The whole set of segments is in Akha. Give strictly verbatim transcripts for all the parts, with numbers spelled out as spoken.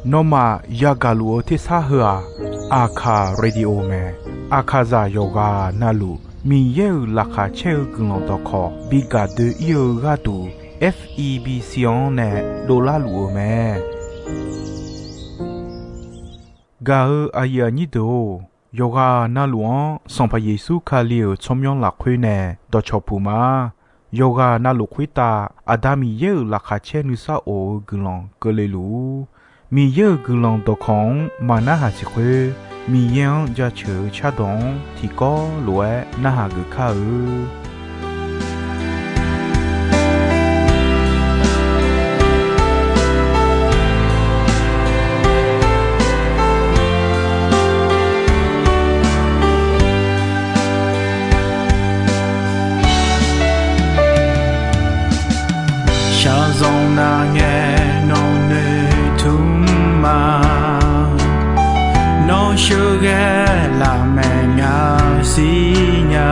Nawmaf yagaq luf-eu tersar heu-aq, Aqkaq Radio mae. Aqkaqzaq yawqghaq navluf Miqyaer-euq laqkhaq caer-eu guiqlanq dawqkawq bi gaq doe-ir-eu gharduq, F E B C-anr nae dovlar luf-eu mae. Gaq-eu aqyuif aqnyir deuq-or, yawqghaq navluf-anr Sanqpaq Yeqsur Kali-euq tsawrmyanr lafkhoer nae dawqcawq puq ma. Yawqghaq navluf khoertav Aqda Miqyaer-euq laqkhaq caer nuisar of-eu guiqlanq keuvle luf-ur. Miqyaer-euq guiqlanq dawqkawq-anr maqnarhaq siq khoer, Miqyaer-anr jaceuq-eu cardawq-anr tiqkawv lof-aer narhaq geuf kar-eu. Shaqzanq nar ngae nawq noeqtmq ma. Nawr sheuqghae lafmaeq nya siqnya.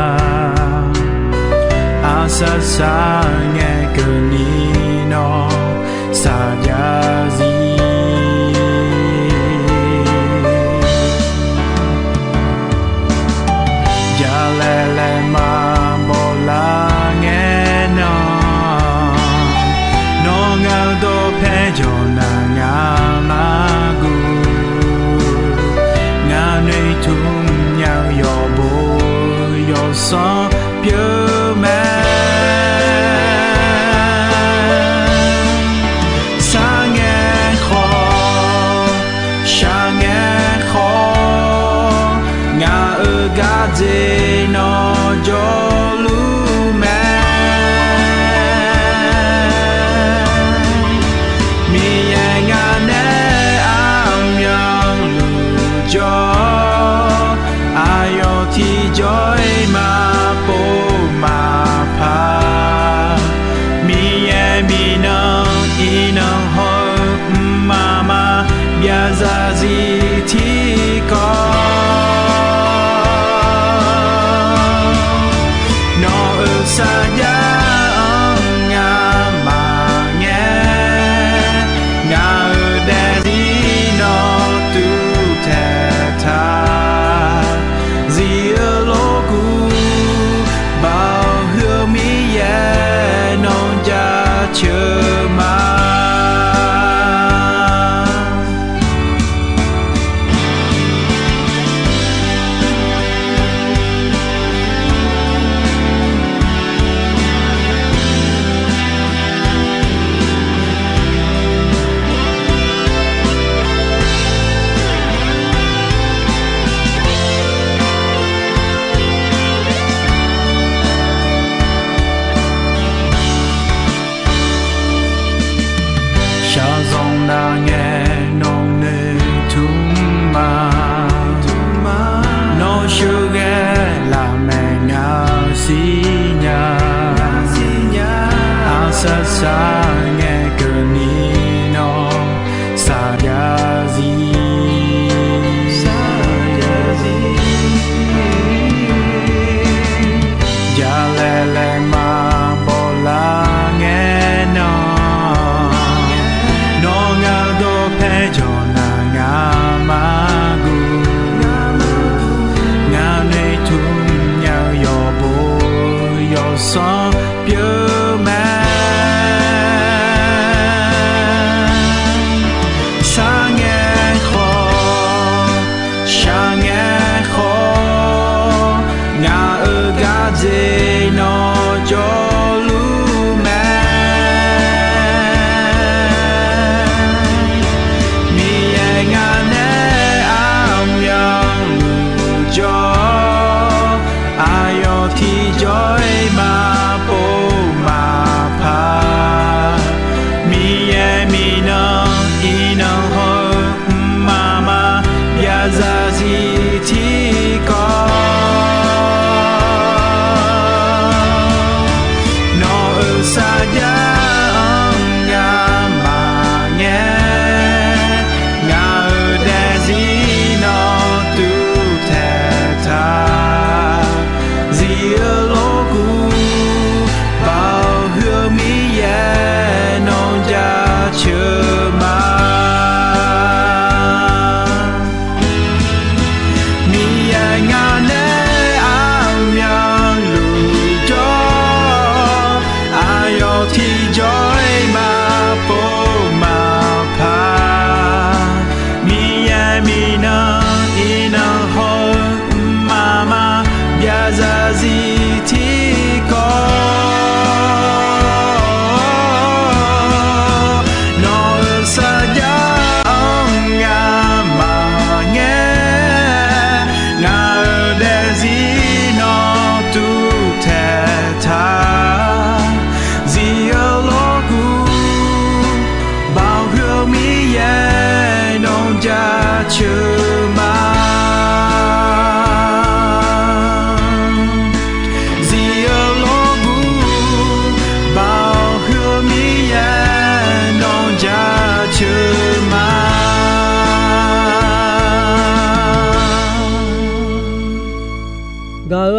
Aqsar sar ngae keuvni nawr saqjav zir. Jalaeq laeq maqbaw lar ngae nan, nawr ngaq-eu dawqpae jawq nar ngaq mar guv. Ngaq noeqtmq nya-eu yawqbo yawsanr pyeuf mae. Sar ngae khawf, shaq ngae khawf, ngaq-euq gardzer nawr jawrluf mae. Miqyaer ngaq nae aqmyanluf jawr, aqyawf tiqjawr-iq maqpov maqpar. Miqyaer miqnan iqnan haw-eu mqmaq maqbyav zarzir tiqkawv. Nawq-euq sarjax-anr ngamaf ngae, ngaq-euq daefzir nawr tuvtaeq taq. Zif-eu lorkuv baoq huiq-eu Miqyaer nawr jaceuq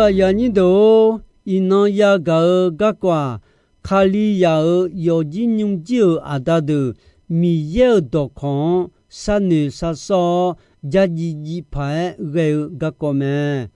Aqyuif aqnyir deuq-or, iqnan yagaq-eu garkawv-aq, Kalizaq-euq yawfjir nymrjir-euq aqda deuq Miqyaer-euq dawqkawq-anr sharnoeq sharsawr-awr, dzardziv dziv paq-aer ghae-eu garkawv mae.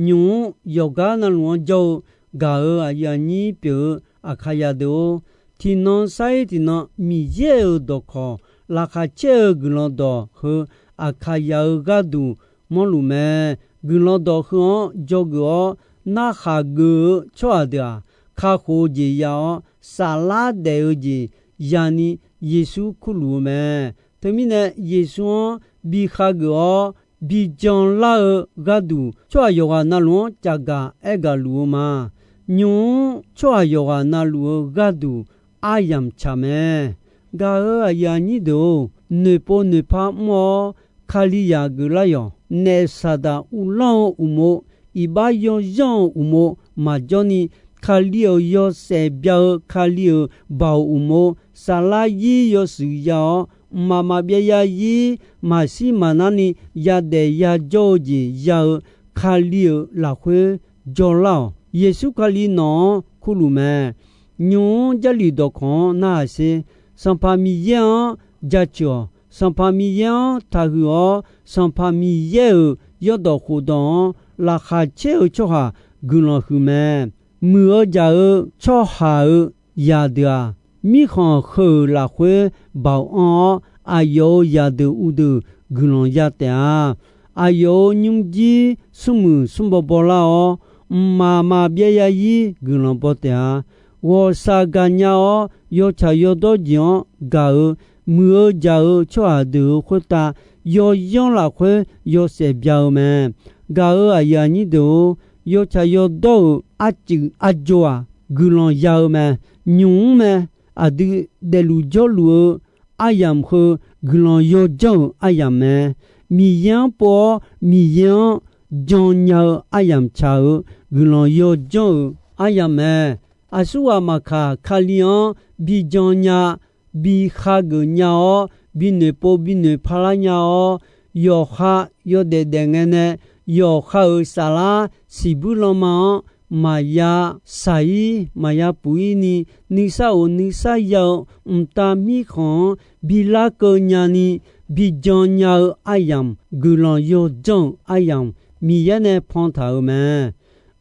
Nymq-mr yawqgar navluf-anr jawr-eu gaq-euq aqyuif aqnyir pyeuf-eu Aqkaqyaq deuq-or, tiqnan sar-ir tiqnan Miqyaer-euq dawqkawq laqkhaq caer-eu guiqlanq dawq heu Aqkaqyaq-euq gharduq mawrluf mae. Guiqlanq dawq heu-anr dzawgeuf-awr narhaq geuf-eu tsawrhaq deuq-aq, kakhof-eu jeq ya-awr, saflar daef-eu jeq yani Yeqsur kurluf-eu mae. Teumirnae, Yeqsur-anr bi khageuf-awr bi janlar-eu gharduq, tsawrhaq yawqghaq navluf-anr cavgaq aergaq luf-eu ma. Nymq-mr tsawrhaq yawqghaq navluf-eu gharduq aryamq tsaq mae. Gaq-euq aqyuif aqnyir deuq-or, noeqpov noeqpar mr-awr, Kalizaq geuflar yawq. Naef Saqdaq uvlanr-eu uqmov, iqbax yawzanr-eu uqmov maqjawr ni, Kali-euq yawshaef bya-eu Kali-euq baoq uqmov, saflar zir yawshuif ya-awr, mqmaq maqbyav zarzir maqshir maqnar ni yadaef yajawr-eu jeq ya-eu Kali-euq lafkhoer jawrlar-awq. Yeqsur Kali nawq-anr kurluf mae. Nymq-mr Jarlif dawqkawq-anr narhaq sher. Sanqpaq Miqyaer-anr jaceuq-awq. Sanqpaq Miqyaer-anr taqhuiq-awr, Sanqpaq Miqyaer-euq yawrdawq khofdawq-anr laqkhaq caer-eu tsawrhaq guiqlanq huiq mae. Muiq-eu jaq-eu tsawrhaq-euq zaqdeuq-aq, mirkhanq heu-euq lafkhoer baoq anr-awr, aqyawf-euq zaqdeuq uvdeuq guiqlanq ya taef-a. Aqyawf-euq nymrjir smrmuiq smrbaw bawlar-awr, mqmaq maqbyav zarzir guiqlanq baw taef-a. Ghawqshaq gaqnya-awr, yawtsaq yawdawr jeq-anr gaq-eu, muiq-eu jaq-eu tsawrhaq deuq-euq khoertav, yawzanr lafkhoer yawshaef bya-eu mae. Gaq-euq aqyuif aqnyir deuq-or, yawtsaq yawdawr-euq arcuif arjo-aq, guiqlanq ya-eu mae. Nymq-mr mae. Aqdui daefluf jawrluf-eu aryamq heu guiqlanq yawjanr-euq aryamq mae. Miqyaer-anr pov-awr Miqyaer-anr jannya-eu aryamq tsaq-eu guiqlanq yawjanr-euq aryamq mae. Aqsurghaq maqkaq, Kali-anr bi jannya, bi khageuf nya-awr, bi noeqpov bi noeqpar lar nya-awr, yawqha yawdaef daef ngae nae, yawqha-euq saflar siqbuir lanma-anr maqya shaq-ir maqya puq-ir ni, nuisar of nuisar ya-eu mqtav mirkhanq-anr bi larkeuv nyani, bi jannya-eu aryamq, guiqlanq yawjanr-euq aryamq, Miqyaer nae pantaq-euq mae.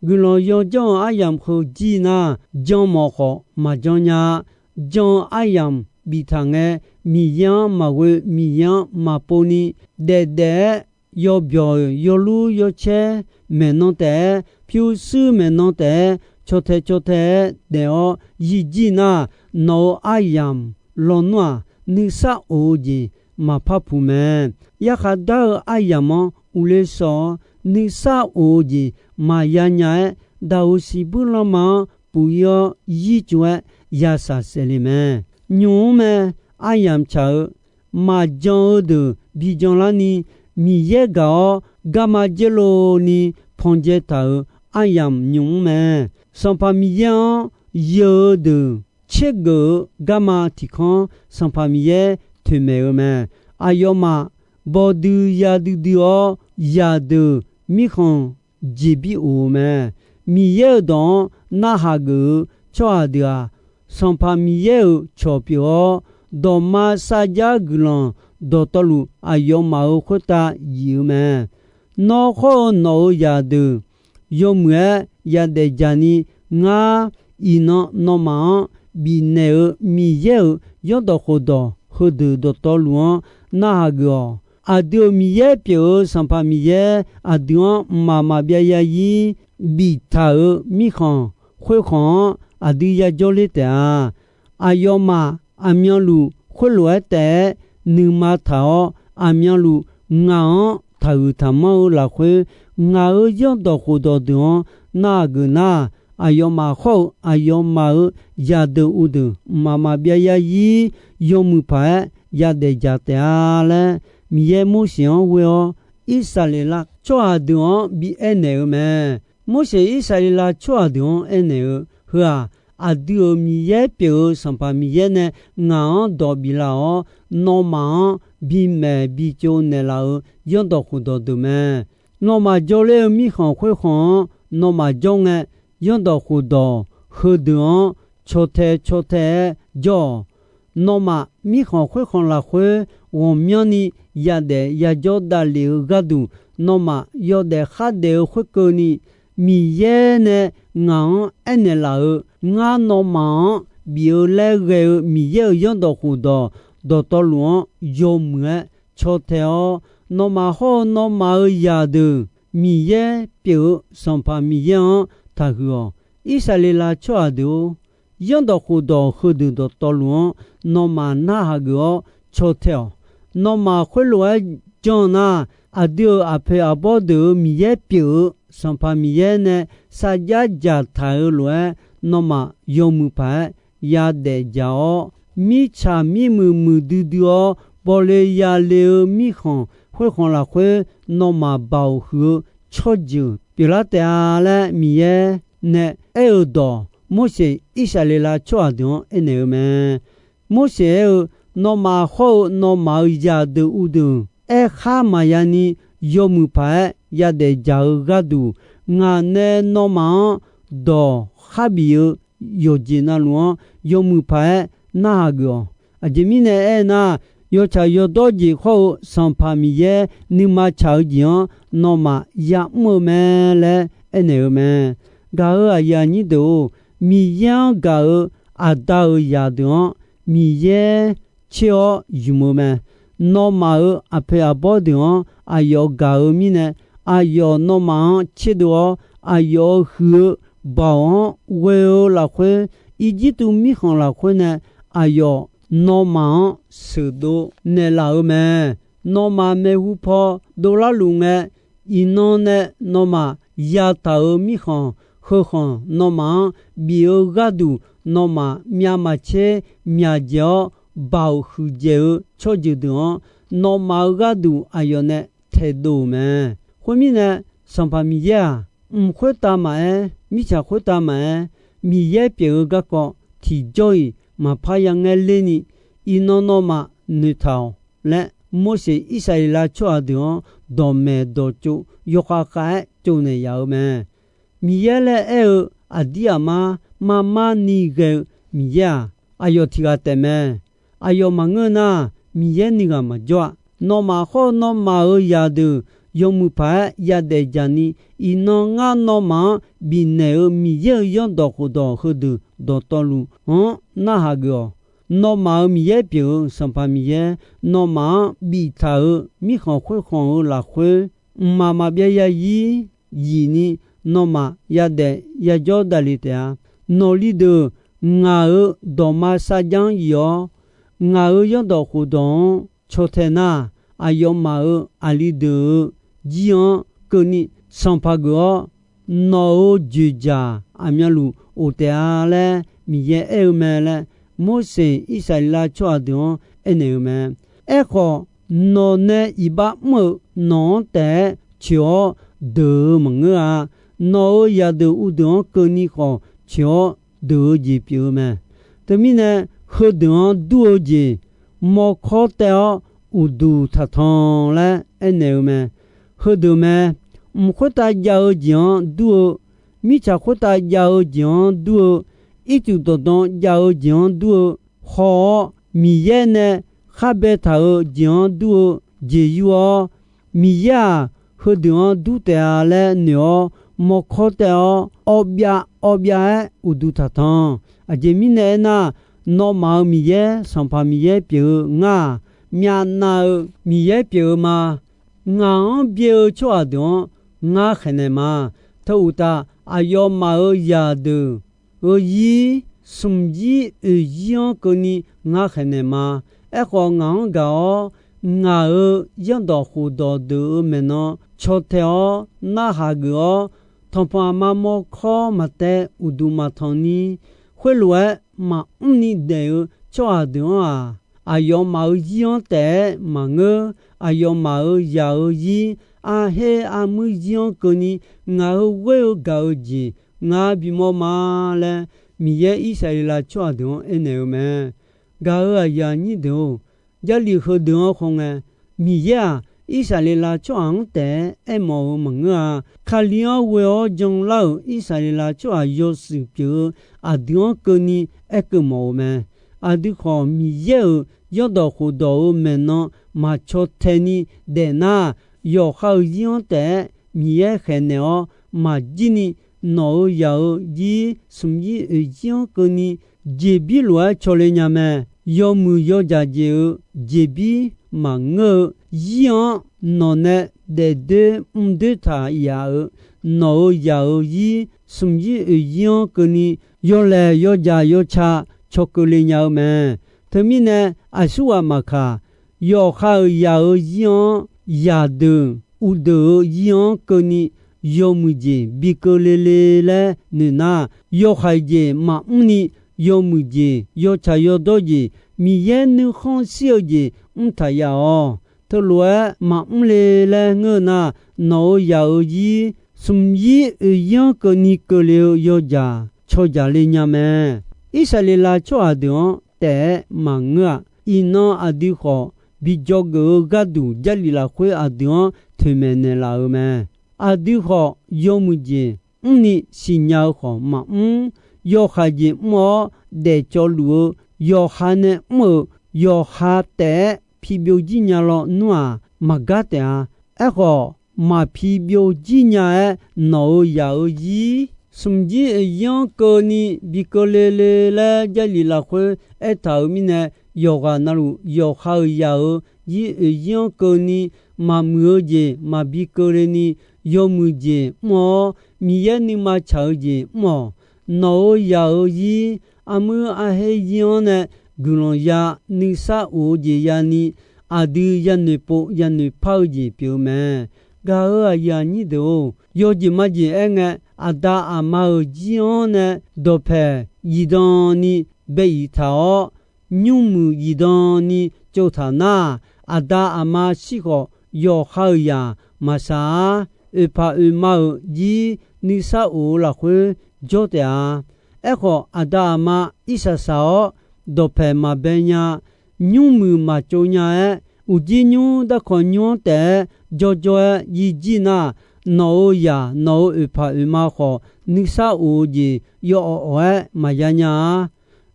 Guiqlanq yawjanr-euq aryamq heu jir nar, jan mawf khawf maqjan nya-a. Jan-eu aryamq biftaq ngae, Miqyaer-anr maqghoe, Miqyaer-anr maqpov ni, daefdaef-aer yawbyawq-euq yawlur yawcaer maeqnan taef-aer, pyurshuir maeqnan taef-aer caw tae caw tae-aer daef-awr yijir nar, nawq-euq aryamq lawnmr-aq, nuisar of-eu jeq maqpar puq mae. Yarkhaq dar-eu aryamq-anr uvle shawq-awr, nuisar of-eu jeq maqya nya-aer, daqoq siqbuir lanma-anr puq-ir-awr yir tsov-aer yashaq saef le mae. Nymq-mr mae. Aryamq tsaq-eu maqjan-eu deuq bi janlarni, Miqyaer gaq-awr garma dzer lov ni pandzae taq-euq aryamq nymq-mr mae. Sanqpaq Miqyaer-anr yeu-eu deuq tsergeuf-eu garma tiq kanr, Sanqpaq Miqyaer toeqmaeq-eu mae. Aqyawfmaf bawdui ya duidui-awr, zaqdeuq mirkhanq jeqbir of-eu mae. Miqyaer-euq dawq-anr narhaq geuf-eu tsawrhaq deuq-aq, Sanqpaq Miqyaer-euq cawq pyeuf-awr, dawqma sarjax guiqlanq dawqtawvluf aqyawfmaf-euq khoertav yif-eu mae. Nawr hawr-eu nawq-euq zaqdeuq yawmuiq-aer yadaef jaq ni, ngar iqnan nawmaf-anr bifnaeq-eu Miqyaer-euq zanrdawq khofdawq heudeuq dawqtawvluf-anr narhaq geuf-awq. Aqdui-euq Miqyaer pyeuf-eu Sanqpaq Miqyaer aqdui-anr mqmaq maqbyav zarzir biftaq-euq mirkhanq khoerkhanq-anr aqdui yajawr ler taef-a. Aqyawfmaf aqmyanluf khoerlof-aer taef-aer nuima taq-awr, aqmyanluf ngaq-anr taqhuiq taqmanr-eu lafkhoer, ngaq-euq zanrdawq khofdawq deuq-anr narhaq geuf nar, aqyawfmaf khawr-eu aqyawfmaf-euq zaqdeuq uvdeuq mqmaq maqbyav zarzir yawmuiq paq-aer yadaef jaq taef-a laer, Miqyaer Morseq-anr ghoe-awr, Irsaqleqlav tsawrhaq deuq-anr bi aernaeq-eu mae. Morseq Irsaqleqlav tsawrhaq deuq-anr aernaeq-eu, Heu-aq, aqdui-euq Miqyaer pyeuf-eu Sanqpaq Miqyaer nae ngaq-anr dawq biflaf-awr, nawmaf-anr bimaeq bitsov naeqlaf-euq zanrdawq khofdawq deuq mae. Nawmaf jawrler-eu mirkhanq khoerkhanq-anr nawmaf jawr ngae, zanrdawq khofdawq heudeuq-anr caw tae caw tae-aer jawr-awq. Nawmaf mirkhanq khoerkhanq lafkhoer ghawqmyanrni yadaef yajawr davlef-eu gharduq, nawmaf yawdaef khardaef-eu khoerkeuvni, Miqyaer nae ngaq-anr aernaeq laf-euq, Ngar nawmaf-anr bif-eu laer ghae-eu Miqyaer-euq zanrdawq khofdawq dawqtawvluf-anr yawmuiq-aer caw tae-awr, nawmaf hawr-eu nawmaf-euq zaqdeuq Miqyaer pyeuf-eu Sanqpaq Miqyaer-anr taqhuiq-awq. Irsaqleqlav tsawrhaq deuq-or, zanrdawq khofdawq heudeuq dawqtawvluf-anr nawmaf narhaq geuf-awr caw tae-awq. Nawmaf khoerlof-aer jan nar, aqdui-euq aqpoeq aqbawr deuq-euq Miqyaer pyeuf-eu Sanqpaq Miqyaer nae sarjax dzaqtaq-eu lof-aer, nawmaf yawmuiq paq-aer yadaef dzaq-awr, mirtsaq mirmuiq muiqdui dui-awr bawle yale-eu mirkhanq khoerkhanq lafkhoer nawmaf baoq huiq-eu tsawrjeuq pyeuflar taef-a laer Miqyaer nae aer-eu dawq, Morseq Irsaqleqlav tsawrhaq deuq-anr aernaeq-eu mae. Morseq aer-eu, Nawmaf hawr-eu nawmaf-euq zaqdeuq uvdeuq aerkhar maqya ni yawmuiq paq-aer yadaef dzaq-eu gharduq, ngaq nae nawmaf-anr dawq kharbif-eu yawqjeq navluf-anr yawmuiq paq-aer narhaq geuf-awq. Aqjeq mirnae aernar, yawtsaq yawdawr jeq khawr-eu Sanqpaq Miqyaer nuima tsaq-eu jeq-anr nawmaf ya'mr-eu mae laer aernaeq-eu mae. Gaq-euq aqyuif aqnyir deuq-or, Miqyaer-anr gaq-euq Aqda-euq zaqdeuq-anr Miqyaer tser-awr ymq-eu mae. Nawmaf-euq aqpoeq aqbawr deuq-anr aqyawf gaq-eu mirnae, aqyawf nawmaf-anr tserdov-awr, aqyawf-euq huiq-eu baoq-anr ghoe-eu lafkhoer, Irjirtuv mirkhanq lafkhoer nae aqyawf nawmaf-anr sheuqdov naeqlaf-eu mae. Nawmaf maeqhu paw dovlar luf ngae, iqnan nae nawmaf yataq-euq mirkhanq heukhanq nawmaf-anr bif-eu gharduq, nawmaf myavmaqtser myaqdzaeq-awr baoq huiqdzaeq-eu tsawrjeuq deuq-anr, nawmaf-euq gharduq aqyawf nae taedov-euq mae. Khoermirnae, Sanqpaq Miqyaer-aq, mq khoertav maqaer, mirtsaq khoertav maqaer, Miqyaer pyeuf-eu garkawv tiqjawr-iq maqpar yangaer lerni, iqnan nawmaf noeqtaq-awq laer, Morseq Irsaqleqlav tsawrhaq deuq-anr dawqmaeq dawqtsov yawkhav khav-aer tsovnaeq yaf-eu mae. Miqyaer laer aer-eu aqdir aqmar marmar ni ghae-eu Miqyaer-aq, aqyawf tiq ghaq taef mae. Aqyawf maqngeur nar, Miqyaer nuighaq maqjawr-a. Nawmaf hawr-eu nawmaf-euq zaqdeuq yawmuiq paq-aer yadaef dzaq ni, iqnan ngar nawmaf-anr bifnaeq-euq Miqyaer-euq zanrdawq khofdawq heudeuq dawqtawvluf-anr narhaq geuf-awq. Nawmaf-euq Miqyaer pyeuf-eu Sanqpaq Miqyaer, nawmaf-anr biftaq-euq mirkhanq khoerkhanq-euq lafkhoer, mqmaq maqbyav zarzir zifni nawmaf yadaef yajawr davlef taef-a. Nawqli deuq ngaq-euq dawqma sarjax-anr yif-awr, ngaq-euq zanrdawq khofdawq-anr caw tae nar, aqyawfmaf-euq aqli deuq-euq jir-anr keuvni sanqpaq geuf-awr, nawq-euq dzoeqdzaq aqmyanluf of taef-a laer Miqyaer aer-eu mae laer, Morseq Irsaqleqlav tsawrhaq deuq-anr aernaeq-eu mae. Aerkhawf, nawq nae iqbax mr-euq nawq-anr taef-aer coeq-awr deuq-eu maqngeur-a. Nawq-euq zaqdeuq uvdeuq-anr keuvni khawf coeq-awr deuq-eu jeq pyeuf-eu mae. Teumirnae, heudeuq-anr dur-eu jeq mawrkawr taev-awr uqduq taqtanq laer aernaeq-eu mae. Heudeuq mae. Mq khoertav jav-eu jeq-anr dur-eu, mirtsaq khoertav jav-eu jeq-anr dur-eu, ircuf dawqdan jav-eu jeq-anr dur-eu, haw-awr Miqyaer nae khar baetaq-eu jeq-anr dur-eu jeq yur-awr, Miqyaer-aq, heudeuq-anr dur taef-a laer noeq-awr, mawrkawr taev-awr awrbyav awrbyav-aer uqduq taqtanq. Aqjeq mirnae aernar, nawmaf-euq Miqyaer, Sanqpaq Miqyaer pyeuf-eu ngar-aq, myavnav-eu Miqyaer pyeuf-eu ma. Ngaq-anr byaer-eu tsawrhaq deuq-anr ngar khaeqnaeq ma. Teu uqtaf, aqyawfmaf-euq zaqdeuq-eu zir, smq zir oeq zir-anr keuvni ngar khaeqnaeq ma. Aerkhawf, ngaq-anr gaq-awr, ngaq-euq zanrdawq khofdawq deuq-euq maeqnan caw tae-awr narhaq geuf-awr, tanqpanq aqma mawrkawr maqtaev uqduq maqtanq ni, khoerlof-aer maqmr ni daef-eu tsawrhaq deuq-anr-aq, aqyawfmaf-euq zir-anr taef-aer maqngeur. Aqyawfmaf-euq zaq-eu zir, arher armuir zir-anr keuvni ngaq-euq ghoer-eu gaq-eu jeq ngar bimawr ma laer, Miqyaer Irsaqleqlav tsawrhaq deuq-anr aernaeq-eu mae. Gaq-euq aqyuif aqnyir deuq-or, Jarlif heudeuq-anr khawf ngae, Miqyaer-aq, Irsaqleqlav tsawrhaq-anr taef-aer aermawf-eu maqngeur-a. Kali-anr ghoe-awr janlar-euq Irsaqleqlav tsawrhaq yawshuif pyeuf-eu aqdui-anr keuvni aerkeuv mawf-eu mae. Aqdui khawf, Miqyaer-euq yawrdawq khofdawq-euq maeqnan maqcaw tae ni daefnar, yawqha-euq zir-anr taef-aer Miqyaer khaeqnaeq-awr maqjir ni, nawq-euq zaq-euq zir smq zir oeq zir-anr keuvni jeqbir lof-aer cawle nya mae. Yawmuiq yawdzaq jeq-euq jeqbir maqngeur-eu zir-anr nawq nae daefdoer mrdoer taq yaf-euq nawq-euq zaq-euq zir smq zir oeq zir-anr keuvni yawlaeq yawdzaq yawca cawkeuv le nya-eu mae. Teumirnae, aqsurghaq maqkaq, yawqha-euq zaq-euq zir-anr zaqdeuq uqdeuq-euq zir-anr keuvni yawmuiq jeq bi keuvle le laer noeq nar, yawhaiq jeq maqmr ni yawmuiq jeq yawtsaq yawdawr jeq Miqyaer nuikhanr shir-eu jeq mr taq yaf-awq. Teulof-aer maqmr le laer ngeur nar, nawq-euq zaq-euq zir smq zir oeq zir-anr keuvni keuvle-eu yawdzaq cawdzaq le nya mae. Irsaqleqlav tsawrhaq deuq-anr taef-aer maqngeur-aq, iqnan aqdui khawf bi dzawgeuf-eu gharduq Jarlif lafkhoer aqdui-anr toeqmaeq naeqlaf-euq mae. Aqdui khawf yawmuiq jeq mrni siqnya-eu khawf maqmr. Yawhaiq jeq mr-awr daefcawv luf-eu yawqha nae mr-euq yawqha taef-aer pibyov jir nya lawnmr-aq, maqgar taef-a. Aerkhawf, maqpibyov jir nya-aer nawq-euq zaq-euq zir smq jir oeq zir-anr keuvni bi keuvle le laer Jarlif lafkhoer aertaq-euq mirnae, yawqghaq navluf yawqha-euq zaq-euq zir oeq zir-anr keuvni maqmuiq-eu jeq maqbi keuvle ni yawmuiq jeq mr-awr Miqyaer nuima tsaq-eu jeq mr-awq. Nawq-euq zaq-euq zir armuir arher zir-anr nae guiqlanq ya nuisar of-eu jeq yani aqdui yanoeq pov yanoeq par-eu jeq pyeuf-eu mae. Gaq-euq aqyuif aqnyir deuq-or, yawjeq majeq aerngae, aqda aqma-euq jir-anr nae dawqpaeq zifdan ni bae iq taq-awr, nymrmuiq zifdan ni tsovtaq nar, aqda aqma shir khawf yawqha-euq zaq maqsaq-ar. Oeqpaq oeqma-euq jir nuisar of-eu lafkhoer jawr taef-a. Aerkhawf, aqda aqma irsaq saq-awr dawqpaeq maqbae nya, nymrmuiq maqtsov nya-aer, uqjir nymr darkawq nymr-anr taef-aer jawrjawr-aer yijir nar, nawq-euq zaq nawq-euq oeqpaq oeqma khawf nuisar of-eu jeq yawawq awq-aer maqya nya-a.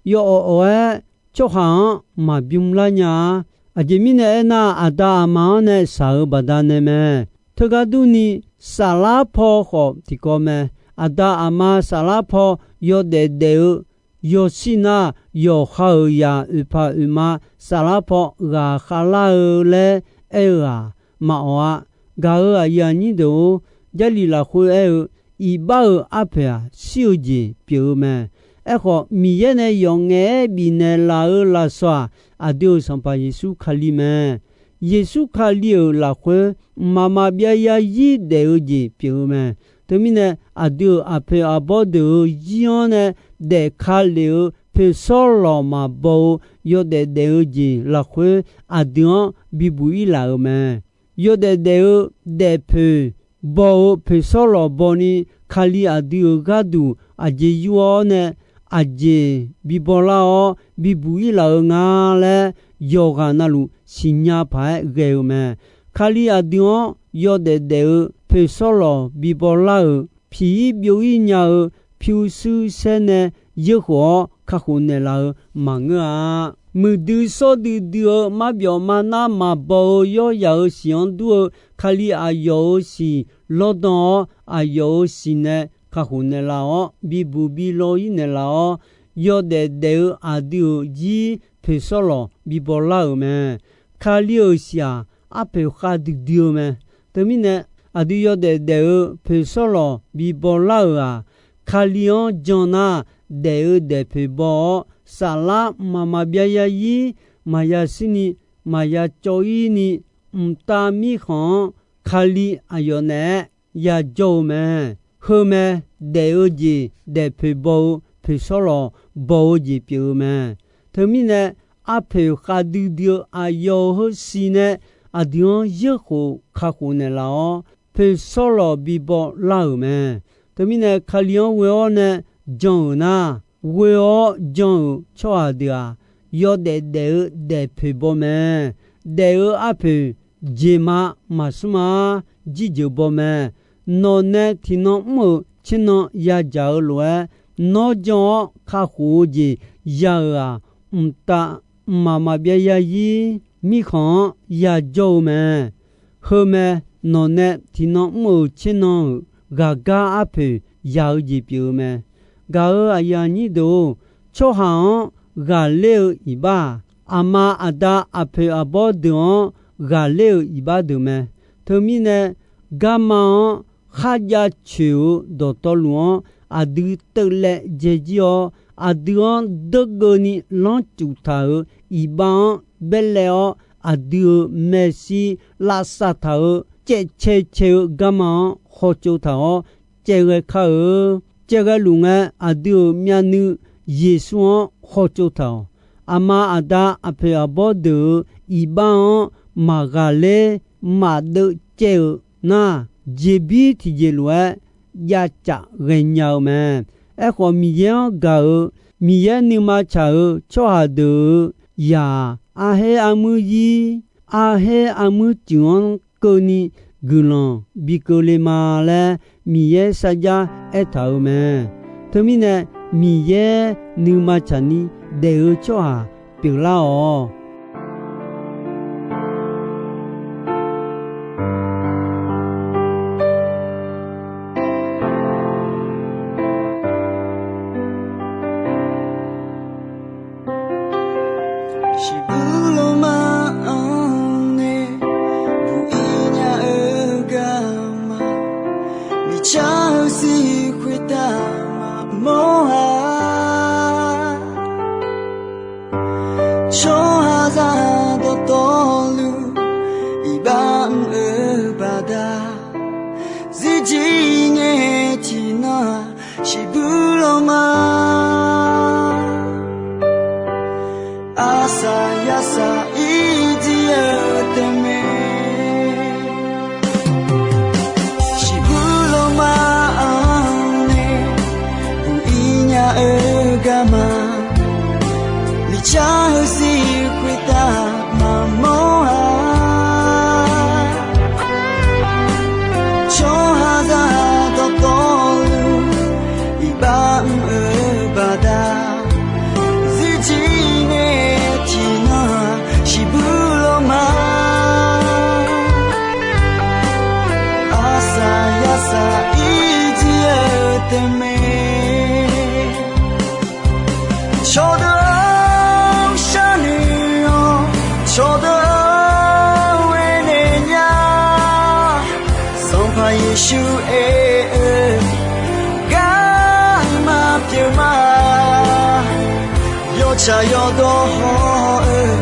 Yawawq awq-aer tsawrhaq-anr maqbymr lar nya-a. Aqjeq mirnae aernar, aqda aqma-anr nae shaq-euq baqdanae mae. Teugar durni, saflar paw khawf tiqkawv mae. Aqda aqma saflar paw yawdaef daef-eu yawshir nar, yawqha-euq zaq oeqpaq oeqma saflar paw ghaq khavlar-eu laer aer-eu-aq, maqawq-a. Gaq-euq aqyuif aqnyir deuq-or, Jarlif lafkhoer aer-eu, iqbax-euq arpoeq-aq, shir-eu jeq pyeuf-eu mae. Aerkhawf, Miqyaer nae yawf ngaef-aer bifnaeq laf-euq lafsawq-aq, aqdui-euq Sanqpaq Yeqsur Kali mae. Yeqsur Kali-euq lafkhoer mqmaq maqbyav yarzir daef-eu jeq pyeuf-eu mae. Teumirnae, aqdui-euq aqpoeq aqbawr deuq-euq zir-anr nae daef ka lef-eu poeqsawr lawq maqbaw-eu yawdaef daef-eu jeq lafkhoer aqdui-anr bibuq-ir laf-euq mae. Yawdaef daef-eu daefpoeq baw-eu poeqsawr lawq bawni, Kali aqdui-euq gharduq aqjeq yur-awr nae, aqjeq bibaw lar-awr bibuq-ir laf-eu nga laer, yawqghaq navluf siqnya paq-aer ghae-eu mae. Kali aqdui-anr yawdaef daef-eu poeqsawr lawq bibaw lar-euq piq-ir byov-ir nya-eu pyurshuir saer nae yeurkhof-awr kakhof naeqlaf-eu maqngeur-a. Muiqdui shawr duidui-eu marbyawf marnar maqbaw-eu yawryaq-euq siq-anr dur-eu Kali aqyawf-euq siq lawrdan-awr, aqyawf-euq siq nae kakhof naeqlaf-awr, bibuq bilaw-ir naeqlaf-awr, yawdaef daef-eu aqdui-euq zir poeqsawr lawq bibaw lar-euq mae. Kali-euq siq-aq, arpoeq khav duidui-eu mae. Teumirnae, aqdui yawdaef daef-eu poeqsawr lawq bibaw lar-euq-aq, Kali-anr jan nar, daef-eu daefpoeq baw-awr, saflar mqmaq maqbyav yarzir maqya shirni, maqya cawv-ir ni, mqtav mirkhanq-anr Kali aqyawf naeq-aer yajawr-eu mae. Heu mae, daef-eu jeq daefpoeq baw-eu poeqsawr lawq baw-eu jeq pyeuf-eu mae. Teumirnae, arpoeq khav duidui-eu aqyawf-euq heusiq nae aqdui-anr yeurkhof kakhof naeqlaf-awr, poeqsawr lawq bibaw lar-euq mae. Teumirnae, Kali-anr ghoe-awr nae jan-euq nar, ghoe-awr jan-euq tsawrhaq deuq-aq, yawdaef daef-eu daefpoeq baw mae. Daef-eu arpoeq jeqma maqsmr-a. Jirjeuq baw mae. Nawq nae tiqnan mr-euq tsernan yadzaq-eu lof-aer, nawr jan-awr kakhof-eu jeq ya-euq-aq, mqtav mqmaq maqbyav zarzir mirkhanq-anr yajawr-eu mae. Heu mae, nawq nae tiqnan mr-euq tsernan-euq ghaqgar arpoeq ya-eu jeq pyeuf-eu mae. Gaq-euq aqyuif aqnyir deuq-or, tsawrhaq-anr ghaqler-eu iqbax-aq, aqma aqda aqpoeq aqbawr deuq-anr ghaqler-euq iqbax deuq mae. Teumirnae, garma-anr kharjav coeq-eu dawqtawvluf-anr aqdui teuvlaev dzaejir-awr, aqdui-anr deurgeuvni lanrcuf taq-euq iqbax-anr baerlaev-awr, aqdui-euq maeqshi lavsav taq-euq caevcae cae-eu garma-anr hawtsov taq-awr caevghae kar-eu. Caevghae luf ngae, aqdui-euq myavnuiv Yeqsur-anr hawtsov taq-awq. Aqma aqda aqpoeq aqbawr deuq-euq iqbax-anr maqghaqler maqdeuv caev-eu nar, jeqbir tiqjeq lof-aer javcaf ghaenya-eu mae. Aerkhawf, Miqyaer-anr gaq-euq Miqyaer nuima tsaq-euq tsawrhaq deuq-euq zaq-aq, arher armuir zir, arher armuir cuif-anr keuvni guiqlanq bi keuvle ma laer Miqyaer sarjax aertaq-euq mae. Teumirnae, Miqyaer nuima tsaqni daef-eu tsawrhaq pyeuflar-awq. Shiqbuq lawma-anr nae buq-ir nya-eu garma, miqcar-eu sir khoertav maqmawr-a. Tsawrhaqzaq dawqtawvluf iqbax mr-eu baqda, zirjir ngae tiqnan-aq, shiqbuq lawma arsaq yarsaq ir jir-eu taef mae. Shiqbuq lawma-anr nae buq-ir nya-eu garma, miqcar-eu sir khoertav maqmawr-a. Tsawrhaqzaq dawqtawvluf iqbax mr-eu baqda, zirjir ngae tiqnan-aq, shiqbuq lawma arsaq yarsaq ir jir-eu taef mae. Cawqdeuq-or, sharnoeq-awq. Cawqdeuq-or, aernaeq nya. Sanqpaq Yeqsur aer-eu garma pyeuf ma. Yawtsaq yawdawr haw-eu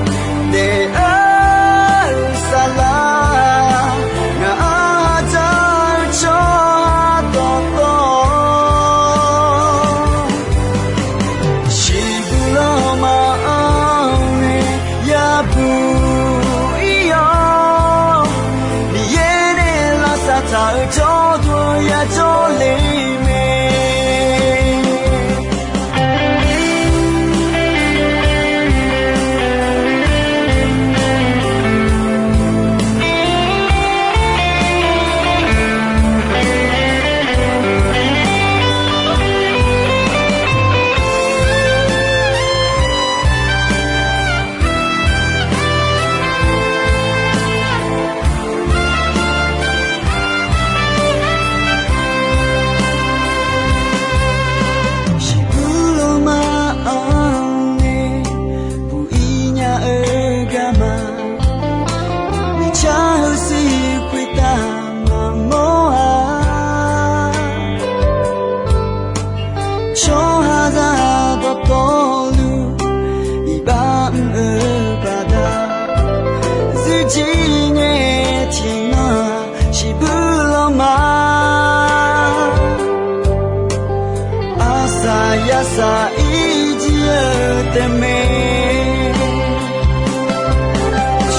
daef-eu saflar, ngaq-anr dzaq-eu tsawrhaq dawqtawv, shiqbuq lawma-anr nae yabuq ir-awr, Miqyaer nae lavsav taq-eu jawrduq yajawr le mae. Shiqbuq lawma-anr nae buq-ir nya-eu garma, miqcar-eu sir khoertav maqmawr-a. Tsawrhaqzaq dawqtawvluf iqbax mr-eu baqda, zirjir ngae tiqnan-aq, shiqbuq lawma arsaq yarsaq ir jir-eu taef mae.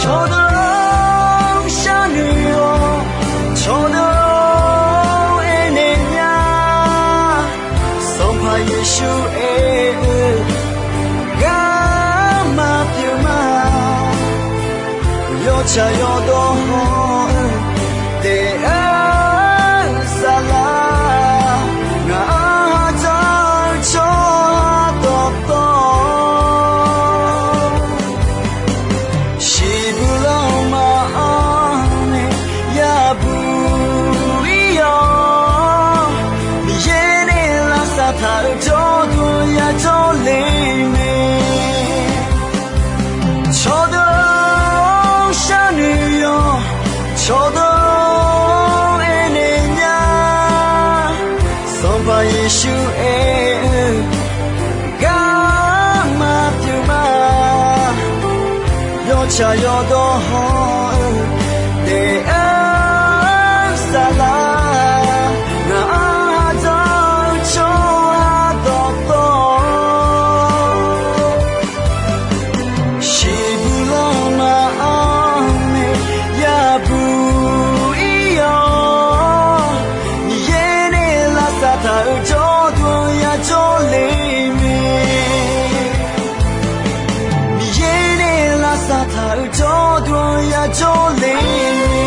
Cawqdeuq-or, sharnoeq-awq. Cawqdeuq-or, aernaeq nya. Sanqpaq Yeqsur aer-eu garma pyeuf ma. Yawr Shaqyawf dawq hawr-eu taef-aer saflar, ngaq-anr hadzanr-eu tsawrhaq dawqtawvluf, shiqbuq lanma-anr nae yabuq ir-awr, Miqyaer nae lavsav taq-euq jawrduq yajawr le mae. Cawqdeuq-or, sharnoeq yawq, cawqdeuq-or, aernaeq nya. Sanqpaq Yeqsur aer-eu garma pyeuf ma. Yawtsaq yawdawr hawr-eu taef-aer saflar, ngaq-anr hadzanr-eu tsawrhaq dawqtawvluf, shiqbuq lanma-anr nae yabuq ir-awr, Miqyaer nae lavsav taq-euq jawrduq yajawr le mae. Miqyaer nae lavsav taq-euq jawrduq yajawr le mae.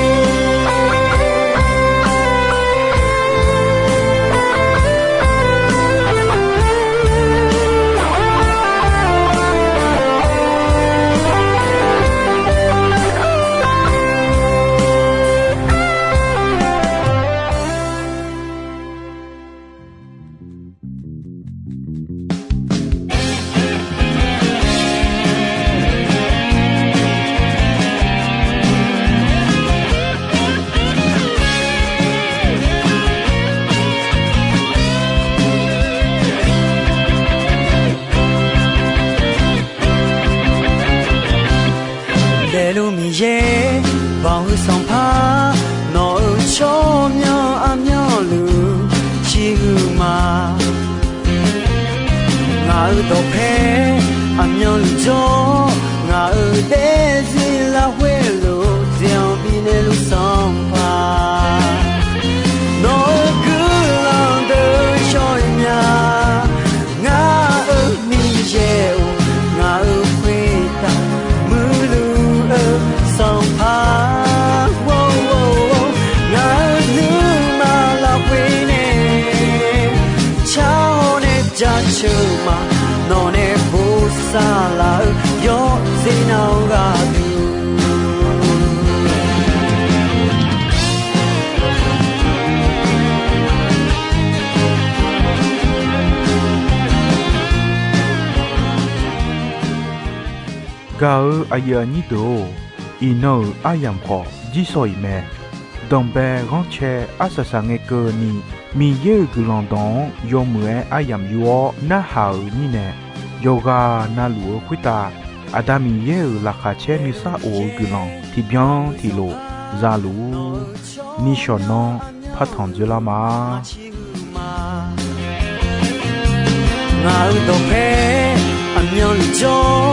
Daefluf Miqyaer, banq-eu Sanqpaq, nawq-euq tsawrmyanr armyanluf ciqhuiq ma. Ngaq-euq dawqpae aqmyanluf jawr, ngaq-euq daefzir larkhoer luf jeq-anr bifnaeq luf Sanqpaq, nawq-euq guiqlanq deuq shawr-eu nya. Ngaq-euq Miqyaer-or, ngaq-euq khoertav muiqluf-eu Sanqpaq, ngaq-euq nuima lafkhoer nae car-awr nae jaceuq ma. Nawq nae bosav laf-eu yawzeu nav-eu gharduq, gaq-euq aqyuif aqnyir deuq-or, iqnan-euq aryamq khawf jirsawq iq mae. Danqbae ghanrcae arsaq saqngae keuvni, Miqyaer-euq guiqlanq dawq-anr yawmuiq-aer aryamq yur-awr narhaq-euq mirnae, yawqghaq navluf-eu khoertav Aqda Miqyaer-euq laqkhaq caer nuisar of-eu guiqlanq tiqbyan tiqlof za luf-ur. Nishawq nanr partanq dzoerlar ma. Ngaq-euq dawqpae aqmyanluf jawr